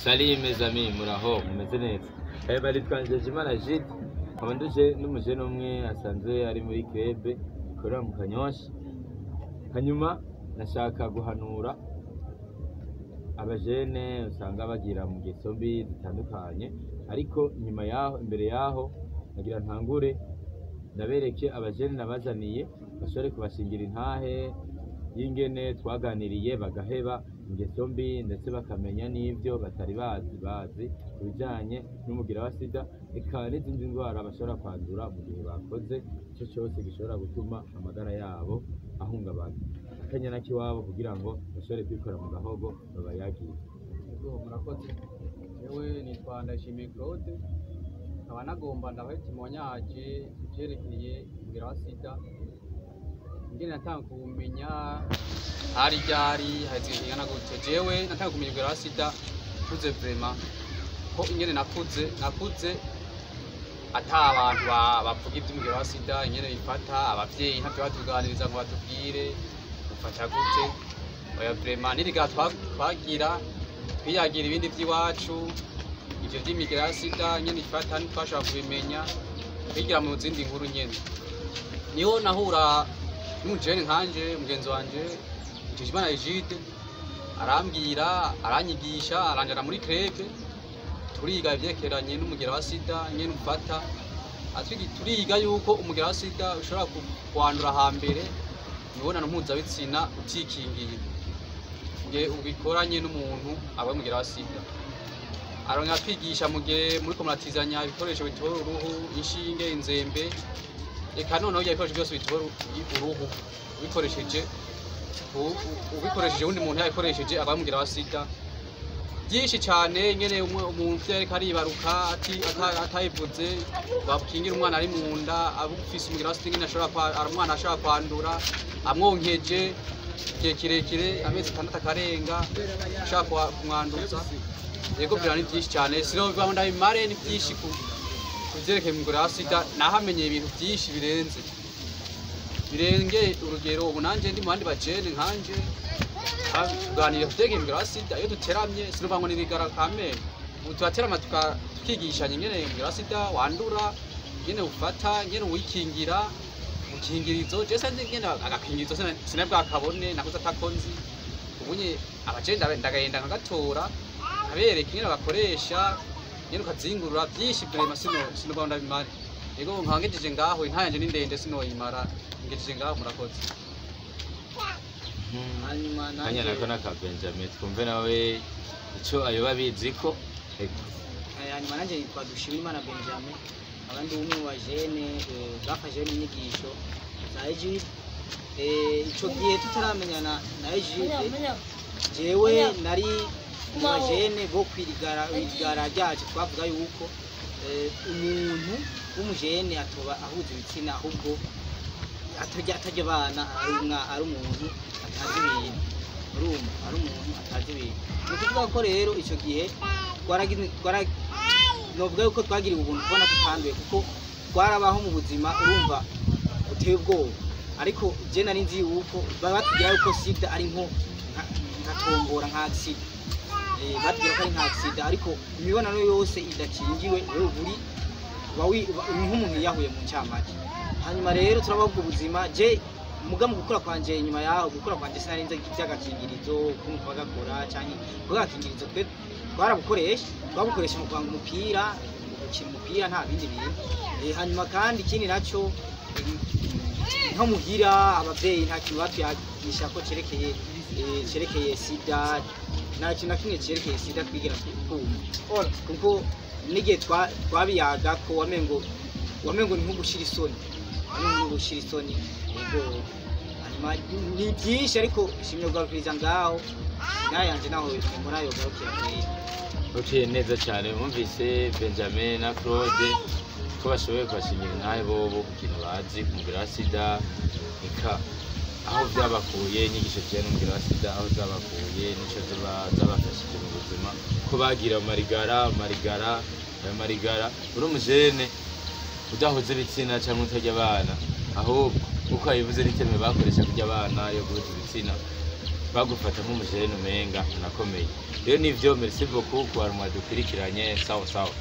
Salut mes amis, muraho, mumeze neza? Baritwa Njejimana Jide, nkaba nduje n'umujene umwe asanzwe ari muri club ikorera mu Kanyosha. Hanyuma nashaka guhanura abajene usanga bagira mu ngeso mbi zitandukanye, ariko inyuma yaho, imbere yaho, nagira ntangure ndabereke abajene nabazaniye bashobore kubashingira intahe y'ingene twaganiriye bagaheba ingeso mbi, ndetse bakamenya n'ivyo batari bazi ku bijanye n'umugira wa sida, eka n'izindi ndwara bashobora kwandura mu gihe bakoze ico cose gishobora gutuma amagara yabo ahungabana. Akanyana k'iwabo kugira ngo bashobore kwikora mu gahogo babayagire. Ego, murakoze. Jewe nitwa Ndayishimiye Claude, nkaba nagomba ndabahe témoignage ivyerekeye umugera wa sida, ingene natanga kuwumenya, hari ryari, haheze igihe kingana gute. Jewe natanga kumenya umugera wa sida nkuze vraiment, ko ingene nakuze ata abantu bavuga ivy'umugera wa sida, ingene bifata. Abavyeyi ntavyo batuganiriza ngo batubwire ufata gute. Oya, vraiment niriga twagira twiyagira ibindi vy'iwacu. Ivyo vy'imigera ya sida nyene ifata ntitwashobora kubimenya, twigira mu zindi nkuru nyene. Niho nahura n'umujene nkanje, mugenzi wanje Mukeshimana Egide, arambwira, aranyigisha, aranjana muri club, turiga ivyerekeranye n'umugera wa sida nyene ufata. Turiga yuko umugera wa sida ushobora kwandura hambere imibonano mpuzabitsina utikingiye, mugihe ubikoranye n'umuntu aba umugera wa sida. Arongera atwigisha mu gihe muriko muratizanya ibikoresho bitora uruhu, inshinge, inzembe, eka noneho ibyo bikoresho byose bitora uruhu, ubikoresheje uwundi muntu yabikoresheje aba umugera wa sida. Byinshi cyane, ingene umuntu yariko aribaruka atayivuze, bakingira umwana ari mu nda aba ufise umugera wa sida, ingene umwana ashobora kwandura amwonkeje igihe kirekire, amezi 6 akarenga, ashobora kumwanduza. Yego, bira ni byinshi cyane, sinobivuga ngo ndabimare, ni byinshi ku vyerekeye umugera wa sida. Nahamenye ibintu byinshi birenze birenge urugero. Ubu nanje ndi mu bandi bajene nkanje tuganira ku vyerekeye umugera wa sida. Iyo duteramye, sinovuga ngo nirigara kamere, ubu turaterama tukigishanya ingene umugera wa sida wandura, ingene ufata, ingene uwikingira mukingirizo. Je sinzi ingene agakingirizo sinari bwakabone, nakuze atako nzi. Ubunye abajene ndagenda nkagatora, nkabereka ingene bakoresha, ingene ukazingurura, byinshi vraiment, sinovuga ngo ndabimare. Yego, nkaba ngejeje ngaho, inta yanje ni ndende, sinoyimara, ngejeje ngaho, murakoze. Hanyuma Kanya nanje nako naka Benjamin, twumve nawe ico ayoba abizi ko. Ego. Hanyuma nanje nitwa Dushimimana Benjamin, abandi umwe mu bajene bafashe n'inyigisho za Egide. Ico gihe tutaramenyana na Egide, jewe nari mu bajene bo kwirigara irigara ryacu. Twavuga yuko umuntu w'umujene atoba ahuza ibitsina, ahubwo atarya abana, ari umuntu atazi ibintu. Urumva, ari umuntu atazi ibintu. Ni ukuvuga ko rero icyo gihe novuga yuko twagiriwe ubuntu kubona tutanduye, kuko twarabaho mu buzima, urumva, buteye ubwoba. Ariko je nari nzi yuko baba batubwira yuko sida ari nka tombora, nka accident. Batubwira ko ari nka accident, ariko imibonano yose idakingiwe, wewe uri uba nk'umuntu yiyahuye mu ncamake. Hanyuma rero turabaho ubwo buzima. Je muga mu gukura kwanje, inyuma yaho gukura kwanje, sinari nzi iby'agakingirizo ukuntu bagakora canke kuko agakingirizo twe twarabukoresha, twabukoresha mu kwanga umupira, mu gukina umupira, nta bindi bintu. Hanyuma kandi ikindi naco, nko muhira abavyeyi nta kintu batwigisha ko cerekeye sida. Nta kintu na kimwe cerekeye sida twigera twumva, kuko n'igihe twabiyaga ko wamengo ni nko gushira isoni, wamengo ni gushira isoni. Yego, hanyuma ni byinshi, ariko shimye kugarukiriza ngaho nayanje, naho mbona yogarukira kweri. Okay, neza cyane. Mwumvise Benjamin na Claude ko bashoboye kubashingira intahe bobo ku kintu bazi ku mugera wa sida, eka aho byabakuye, inyigisho zijyanye n'umugera wa sida aho zabakuye n'ico zabafashije mu buzima, ko bagira amarigara ayo marigara. Uri umujene udahuza ibitsina cyangwa utarya abana, ahubwo uko yabivuze n'iteme bakoresha kurya abana yo guhuza ibitsina. Bagufata nk'umujene umenga unakomeye. Rero nivyo, merci beaucoup ku bantu mwadukurikiranye. Sawa sawa.